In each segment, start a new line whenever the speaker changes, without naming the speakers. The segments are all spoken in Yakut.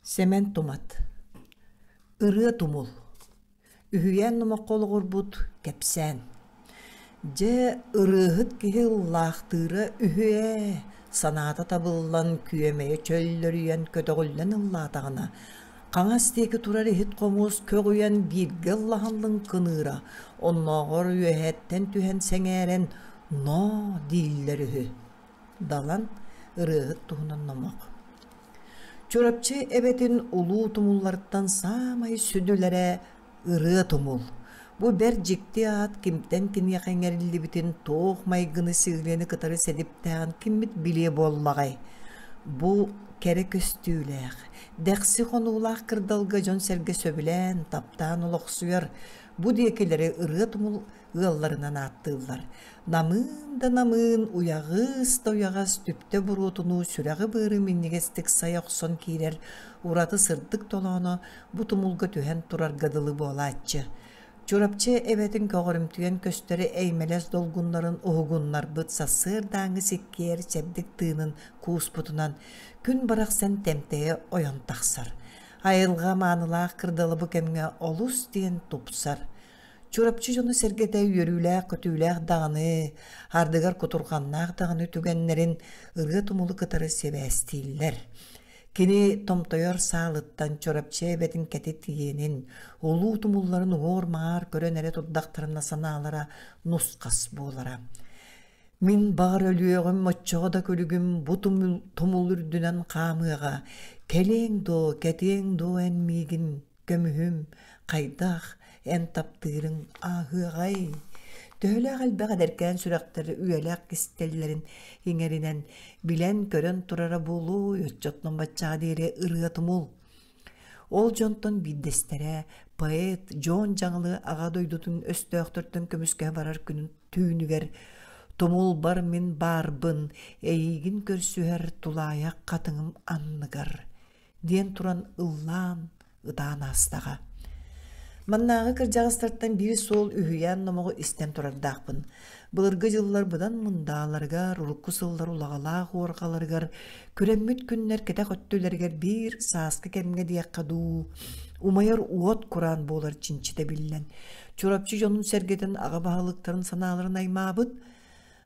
Сэмэн Тумат Ырыа Тумул Үһүйээн номоххо олоҕурбут кэпсээн Дьэ, ырыаһыт киһи ыллаахтыыра үһү ээ, санаата табыллан, күөмэйэ чөллөрүйэн, көтөҕүллэн ыллаатаҕына, хаҥас диэки турар иһит-хомуос көҕүйэн бииргэ ыллаһан лыҥкыныыра, оннооҕор үөһэттэн түһэн сэҥээрэн «ноо» дииллэр үһү. Далан ырыаһыт туһунан номох Чурапчы эбэтин улуу тумулларыттан саамай сүдүлэрэ Ырыа Тумул. Бу бэрт дьикти аат кимтэн киниэхэ иҥэриллибитин, туох майгыны-сигилини кытары сэдиптээҕин киммит билиэ буоллаҕай? Бу кэрэ көстүүлээх, дэхси хонуулаах кырдалга дьон-сэргэ сөбүлээн, таптаан олохсуйар, бу диэкилэри Ырыа Тумул ыалларынан ааттыыллар. Намыын да намыын, уйаҕас да уйаҕас түптэ буруотунуу сүрэҕи-быары минньигэстик сайа охсон киирэр ураты сырдык толооно бу тумулга түһэн турарга дылы буолааччы. Чурапчы эбэтин көҕөрүмтүйэн көстөр эймэлэс долгуннарын уһугуннарбыт сарсыардааҥҥы сиккиэр чэбдик тыынын кууспутунан күн барахсан тэмтэйэ ойон тахсар. Айылҕа маанылаах кырдала бу кэмҥэ олус диэн тупсар. Чурапчы дьоно-сэргэтэ үөрүүлээх-көтүүлээх даҕаны, ардыгар кутурҕаннаах даҕаны түгэннэрин ырыа тумулу кытары сибээстииллэр. Кини томтойор саалыттан Чурапчы эбэтин кэтит иэнин, улуу тумулларын уҥуор-маҥаар көрөн эрэ турдахтарына санаалара нус-хас буолара. Мин баҕар өлүөҕүм, оччоҕо да күлүгүм бу тумул үрдүнэн хаамыаҕа, кэлиэҥ дуо, кэтиэҥ дуо эн миигин Көмүһүм, хайдах эн таптыырыҥ ааһыаҕай? Төһөлөөх элбэх эдэркээн сүрэхтэр үйэлээх кистэллэрин иҥэринэн, билэн-көрөн турара буолуой, оччоттон баччаҕа диэри ырыа тумул. Ол дьонтон биирдэстэрэ поэт Дьон Дьаҥылы аҕа дойдутун өстөөхтөртөн көмүскэһэ барар күнүн түүнүгэр «Тумулбар мин баарбын, эйиигин көрсүһэр тулаайах хатыҥым анныгар» диэн туран ыллаан, ытаан аастаҕа. Маннааҕы кырдьаҕастартан биир суол үһүйээн номоҕу истэн турардаахпын. Былыргы дьыллар быдан мындааларыгар, урукку сыллар улаҕалаах уорҕаларыгар, күрэммит күннэр кэтэх өттүлэригэр биир сааскы кэмҥэ диэххэ дуу, умайар уот кураан буолар чинчитэ биллэн, Чурапчы дьонун-сэргэтин аҕа баһылыктарын санааларын аймаабыт,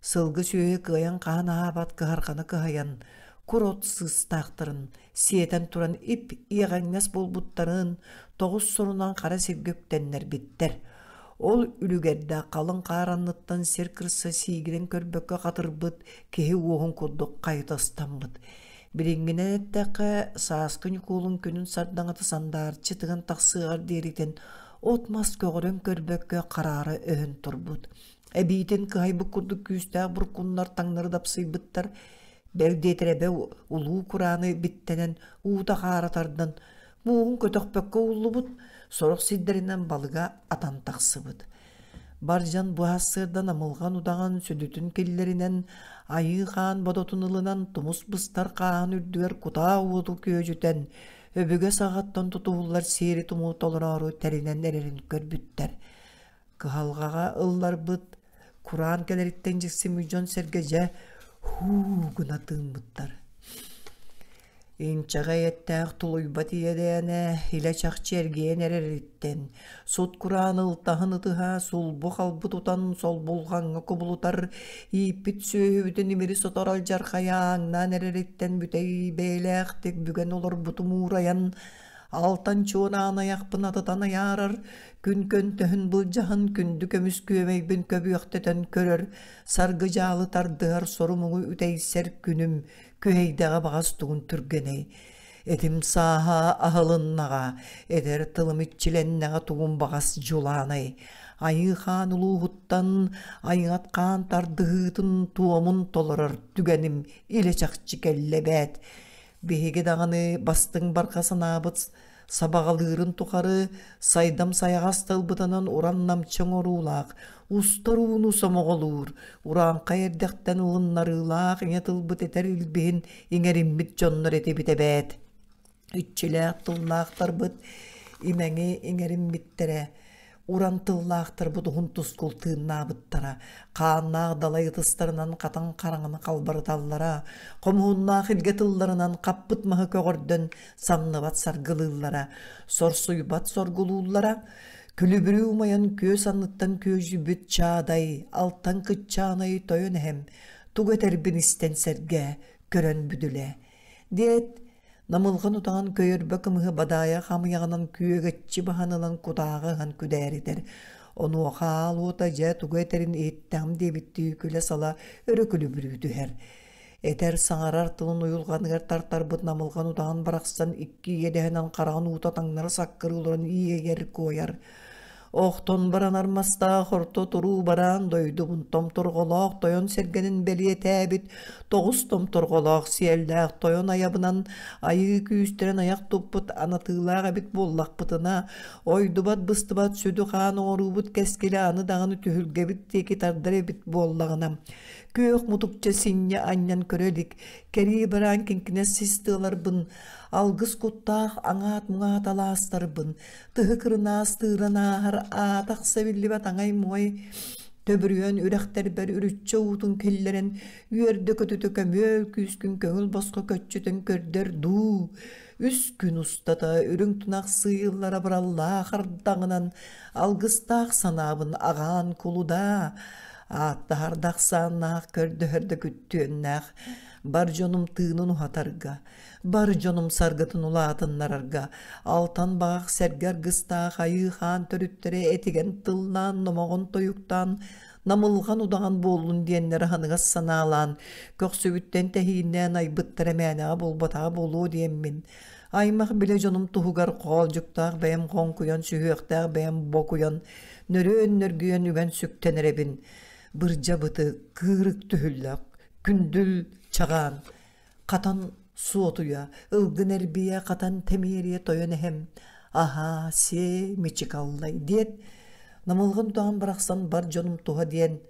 Сылгы сүөһү кыайан хаһан аһаабат кыһарҕаны кыһайан, кур от сыыстаахтарын сиэтэн туран ип-иэҕэҥнэс буолбуттарын тоҕус сорунан хара сиргэ үктэннэрбиттэр. Ол үлүгэрдээх халыҥ хаар анныттан сир кырса сиигирэн көрбөккө хатырбыт киһи уоһун курдук хайыта ыстаммыт. Билиҥҥинэн эттэххэ, сааскы Ньукуолун күнүн сардаҥата сандаарчы тыган тахсыаҕар диэритин от-мас көҕөрөн көрбөккө хараара өһөн турбут. Эбиитин кыһайбыт курдук күүстээх буркуннар таҥнары дапсыйбыттар, бэл диэтэр эбэ улуу курааны биттэнэн уута-хаара тардан, мууһун көтөхпөккө ууллубут, сорох сирдэринэн балыга атан тахсыбыт. Бар дьон бу сарсыардан амылҕан удаҕан сүдүтүн киллэринэн, айыы хаан бодотун ылынан тумус быстар хааһын үрдүгэр кутаа уоту күөдьүтэн, өбүгэ саҕаттан тутуһуллар сиэри-туму толороору тэринэн эрэрин көрбүттэр. Кыһалҕаҕа ылларбыт, кураан кэлэриттэн дьиксиммит дьон-сэргэ дьэ һуу гына тыыммыттар. Инчэҕэй эттээх тулуйбат иэдээнэ илэ-чахчы эргийэн эрэриттэн, сут-кураан ылтаһын ытыһа сулбу-халбы тутан солбулҕаҥҥа кубулутар, ииппит сүөһүбүтүн имири сотор алдьархайа ааҥнаан эрэриттэн бүтэй бэйэлээхтик бүгэн олорбутум уурайан, алтан чуон аан айахпын атытан айаарар, Күн көнтөһүн былдьаһан күндү көмүс күөмэйбин көбүөхтэтэн көрөр, саргы дьаалы тардыһар сору-муҥу үтэйсэр күнүм күһэйдэҕэ баҕас тугун түргэнэй. Этим сааһа аһылыннаҕа, эдэр тылым иччилэннэҕэ тугун баҕас дьулаанай. Айыы хаан улууһуттан айыҥат хаан тардыһыытын туомун толорор түгэним илэ-чахчы кэллэ эбээт. Биһиги даҕаны бастыҥ барҕа санаабыт Сабаҕалыырын тухары сайдам сайаҕас тылбытынан уран намчы оҥоруулаах, устар ууну сомоҕолуур, урааҥхай эрдэхтэн ылыннарыылаах ийэ тылбыт этэр илбиһин иҥэриммит дьоннор этибит эбээт. Иччилээх тыллаахтарбыт имэҥи иҥэриммиттэрэ. Уран тыллаахтарбыт уһун тускул тыыннаабыттара, хааннаах далай ытыстарынан хатан хараҥаны халбарыталлара, хомуһуннаах илгэ тылларынан хаппыт маһы көҕөрдөн самныбат саргылыыллара, сорсуйбат соргулууллара, күлүбүрүү умайан күөс анныттан күөдьүйбүт чаадай, алтан кыччаанай тойон эһэм, тугу этэрбин истэн сэргээ, көрөн бүдүлэ. Диэт, Намылҕан утаҕын көйөрбө кымыһы бадаайа хамыйаҕынан күөгэччи баһан ылан кутааҕы ыһан күдээритэр. Онуоха аал уота дьэ тугу этэрин иһиттэҕим диэбиттии күлэ-сала өрө күлүбүрүү түһэр. Этэр, саҥарар тылын уйулҕаныгар тартарбыт намылҕан утаҕын барахсан икки иэдэһинэн хараҕын уута таҥнары саккырыы олорон иэйэр-куойар. Охтон баран армастаах орто туруу бараан дойдубун томторҕолоох тойон сэргэнин бэлиэтээбит тоҕус томторҕолоох сиэллээх тойон айабынан айыы күүстэрин айах туппут анатыылаах эбит буоллахпытына, ойдубат быстыбат сүдү хаан оҥоруубут кэскилэ аны даҕаны түһүлгэбит диэки тардар эбит буоллаҕына, күөх мутукча синньэ анньан көрө илик, кэрии бараан киҥкинэс сис тыаларбын, алгыс куттаах аҥаат-муҥаат алаастарбын, Тыһы кырынаас тыыран ааһар аатахса биллибэт аҥай-муой төбүрүөн үрэхтэрбэр үрүччэ уутун киллэрэн үөрдэ-көтүтэ көмүөл күүскүн көҥүл босхо көччүтэн көрдөр дуу үс күн устата үрүҥ тунах сыыйыллара быраллаах ардаҕынан алгыстаах санаабын аҕаан кулудаа ааттаһар да ахсааннаах көрдөһөр да күттүөннээх бар дьонум тыынын уһатарга бар дьонум саргытын улаатыннарарга алтан баҕах сэргэ аргыстаах айыы хаан төрүттэрэ этигэн тыллаан номоҕон тойуктаан намылҕан удаҕан буоллун диэннэр аһыныгас санаалаан көхсүбүттэн тэһииннээн айбыттара мээнэҕэ буолбатаҕа буолуо диэммин аймах билэ дьонум туһугар хоолдьуктаах бэйэм хоҥкуйан сүһүөхтээх бэйэм бокуйан нөрүөн нөргүйэн үгэн сүктэн эрэбин бырдьа бытык кыырык түһүллэх күндүл чаҕаан Хатан суотуйа, ылгын эрбийэ, хатан тэмиэрийэ тойон эһэм аһаа, сиэ, мичик аллай диэт, намылҕын туһан барахсан бар дьонум туһа диэн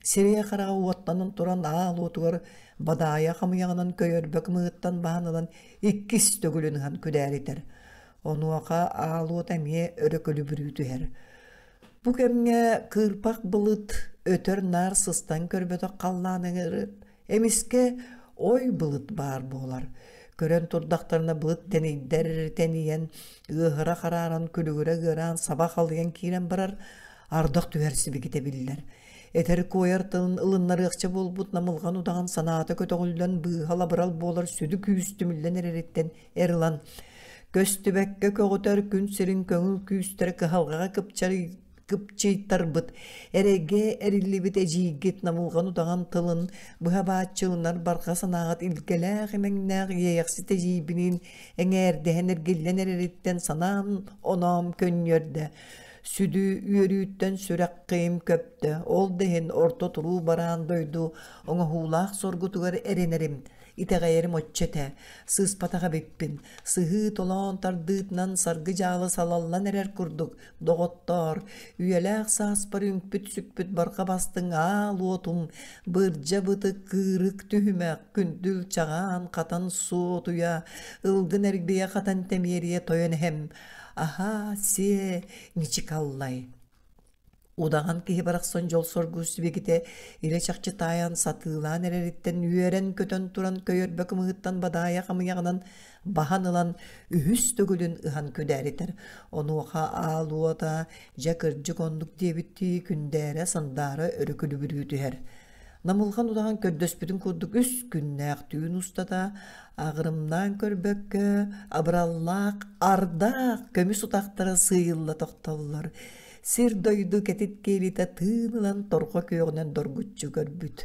сирэйэ-хараҕа уоттанан туран аал уотугар бадаайа хамыйаҕынан көйөрбө кымыһыттан баһан ылан иккис төгүлүн ыһан күдээритэр. Онуоха аал уот эмиэ өрө күлүбүрүү түһэр. Бу кэмҥэ кыырпах былыт өтөр-наар сыстан көрбөтөх халлааныгар Эмискэ ой былыт баар буолар. Көрөн турдахтарына былыт тэнийдэр тэнийэн, ыаһыра харааран, күлүгүрэ ыараан, саба халыйан киирэн барар, ардах түһэр сибикитэ биллэр. Этэр куойар тылын ылыннарыахча буолбут намылҕан удаҕан санаата көтөҕүллэн быыһал абырал буолар сүдү күүс түмүллэн эрэриттэн эр ылан, көстүбэккэ көҕүтэр күн сирин көҥүл күүстэрэ кыһалҕаҕа кыпчарый кыпчыйтарбыт, эрэйгэ эриллибит эдьиийгит намылҕан удаҕан тылын быһа бааччылынар барҕа санааҕыт илгэлээх имэҥнээх иэйэхсит эдьиийбиниин эҥээрдэһэн эргиллэн эрэриттэн санаам оноом көнньүөрдэ. Сүдү үөрүүттэн сүрэххим көптө, ол да иһин орто туруу бараан дойду оҥоһуулаах соргутугар эрэнэрим Итэҕэйэрим оччо этэ, сыыспатах эбиппин, сыһыы-толоон тардыытынан саргы-дьаалы салаллан эрэр курдук, доҕоттоор, үйэлээх сааспар үҥпүт-сүкпүт барҕа бастыҥ аал уотум, бырдьа бытык кыырык түһүмэх, күндүл чаҕаан хатан суотуйа, ылгын эрбийэ хатан тэмиэрийэ тойон эһэм, аһаа, сиэ, мичик аллай. Удаҕан киһи барахсан дьол-соргу сибикитэ илэ-чахчы таайан сатыылаан эрэриттэн үөрэн-көтөн туран көйөрбө кымыһыттан бадаайа хамыйаҕынан баһан ылан үһүс төгүлүн ыһан күдээритэр. Онуоха аал уота дьэ кырдьык оннук диэбиттии күндээрэ сандаара өрө күлүбүрүү түһэр. Намылҕан удаҕан көрдөспүтүн курдук үс күннээх түүн устата аҕырымнаан көрбөккө абыраллаах ардаах көмүс утахтара сыыйылла тохтоллор. Сир-дойду кэтит киэлитэ тыын ылан торҕо күөҕүнэн доргуччу көрбүт.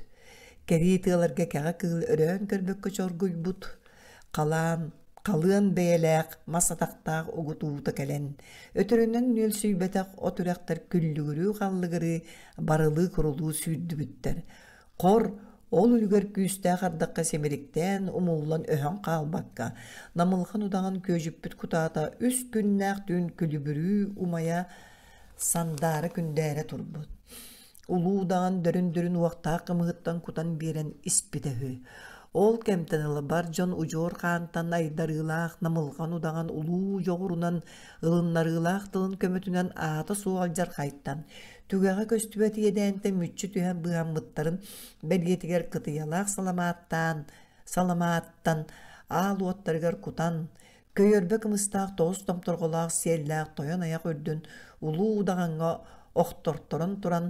Кэрии тыаларга кэҕэ кыыл өрөөн көрбөккө чоргуйбут. Халаан, халыан бэйэлээх мас атахтаах угут уута кэлэн, өтөрүнэн нүөлсүйбэтэх от үрэхтэр күллүгүрүү-халлыгырыы, барылыы-курулуу сүүрдүбүттэр. Хор, ол үлүгэр күүстээх ардахха симириктээн, умуллан өһөн хаалбакка, намылхан удаҕан күөдьүппүт кутаата үс күннээх түүн күлүбүрүү умайа сандаара күндээрэ турбут. Улуу удаҕан дөрүн-дөрүн уохтаах кымыһыттан кутан биэрэн испитэ үһү. Ол кэмтэн ыла бар дьон удьуор хаантан айдарыылаах намылҕан удаҕан улуу дьоҕурунан, ылыннарыылаах тылын көмөтүнэн аата суох алдьархайтан, түгэҕэ көстүбэт иэдээнтэн мүччү түһэн быыһаммыттарын бэлиэтигэр кытыйалаах саламааттаан, саламааттан аал уоттарыгар кутан, Көйөрбө кымыстаах тоҕус томторҕолоох сиэллээх тойон айах үрдүн улуу удаҕаҥҥа охторторон туран,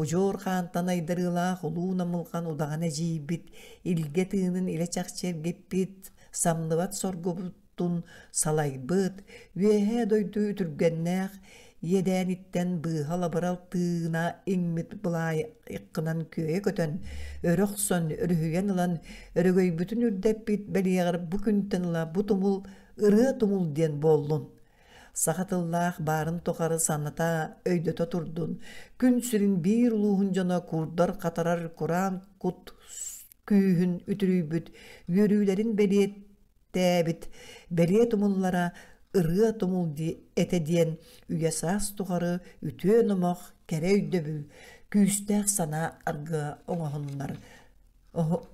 удьуор хаантан айдарыылаах улуу намылҕан удаҕан эдьиийбит, илгэ тыынын илэ-чахчы эргиппит, самныбат соргубутун салайбыт, үөһээ дойду үтүргэннээх иэдээниттэн быыһал-абырал тыына иҥмит былаайаххынан күөйэ көтөн, өрө охсон, өрүһүйэн ылан, өрөгөйбүтүн үрдэппит бэлиэҕэр бу күнтэн ыла бу тумул ырыа тумул диэн буоллун. Саха тыллаах баарын тухары саната, өйдөтө турдун. Күн сирин биир улууһун дьоно курдар-хатарар кураан кут күүһүн үтүрүйбүт үөрүүлэрин бэлиэ Тээбит бэлиэ тумуллара ырыа тумул этэ диэн үйэ-саас тухары үтүө номох, кэрэ өйдөбүл, күүстээх санаа аргыа оҥоһуннар,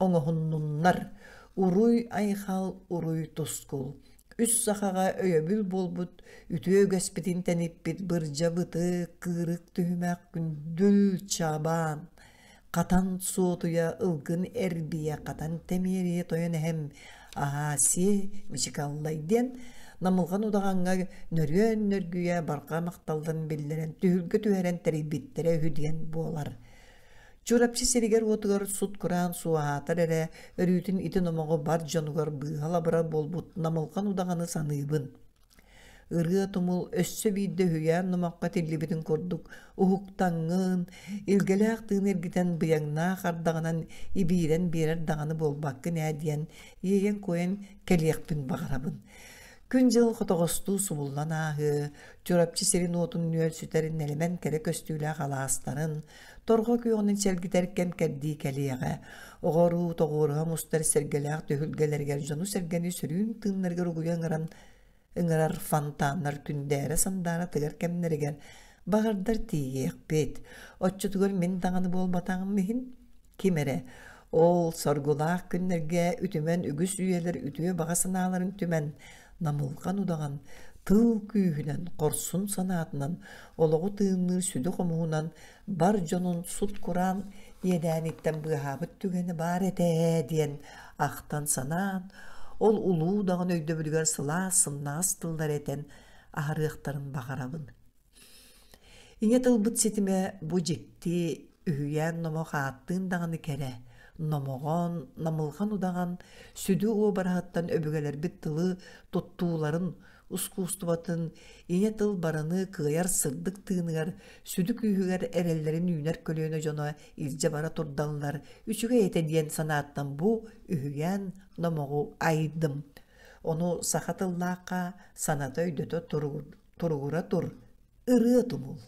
оҥоһуннуннар. Уруй-айхал, уруй-тускул. Үс сахаҕа өйөбүл буолбут үтүө үгэспитин тэниппит бырдьа бытык, кыырык түһүмэх, күндүл чабаан Хатан суотуйа ылгын эрбийэ хатан тэмиэрийэ тойон эһэм аһаа-сиэ мичикаллай диэн Намылҕан удаҕаҥҥа нөрүөн нөргүйэ барҕа махталларын биллэрэн түһүлгэ түһэрэн тэрийбиттэрэ үһү диэн буолар. Чурапчы сиригэр-уотугар сут-кураан суоһаатар эрэ өрүүтүн ити номоҕу бар дьонугар быыһал-абырал буолбут Намылҕан удаҕаны саныыбын. Ырыа тумул өссө биирдэ үһүйээн номоххо тиллибитин курдук уһуктаҥҥын, илгэлээх тыын эргитэн быйаҥнаах ардаҕынан ибиирэн биэрэр даҕаны буолбаккын ээ диэн иэйэн-куойан кэлиэхпин баҕарабын. Күн-дьыл хотоҕостуу субуллан ааһыа, Чурапчы сирин уотун нүөлсүтэр нэлэмэн кэрэ көстүүлээх алаастарын, торҕо күөҕүнэн чэлгитэр кэм кэрдии кэлиэҕэ. Оҕо-уруу тоҕуоруһа мустар сэргэлээх түһүлгэлэригэр дьону-сэргэни сөрүүн тыыннарыгар угуйа ыҥыран ыҥырар фонтаннар күндээрэ-сандаара тыгар кэмнэригэр баҕардар тиийиэхпит. Оччотугар мин даҕаны буолбатаҕым иһин ким эрэ ол соргулаах күннэргэ үтүмэн үгүс үйэлэр үтүө баҕа санааларын түмэн намылҕан удаҕан тыл күүһүнэн хорсун санаатынан олоҕу тыынныыр сүдү хомуһунан бар дьонун сут-кураан иэдээниттэн быыһаабыт түгэнэ баар этэ ээ диэн ахтан-санаан, ол улуу удаҕан өйдөбүлүгэр сылаас сымнаҕас тыллары этэн аһарыахтарын баҕарабын. Ийэ тылбыт ситимэ бу дьикти үһүйээн номох ааттыын даҕаны кэрэ, номоҕон, намылҕан удаҕан сүдү уобараһыттан өбүгэлэрбит тылы туттууларын ускуустубатын ийэ тыл барыны кыайар сырдык тыыныгар, сүдү күүһүгэр эрэллэрин үүнэр көлүөнэ дьоно илдьэ бара турдаллар үчүгэй этэ диэн санааттан бу үһүйээн номоҕу айдым. Ону саха тыллаахха саната өйдөтө туругура тур, ырыа тумул.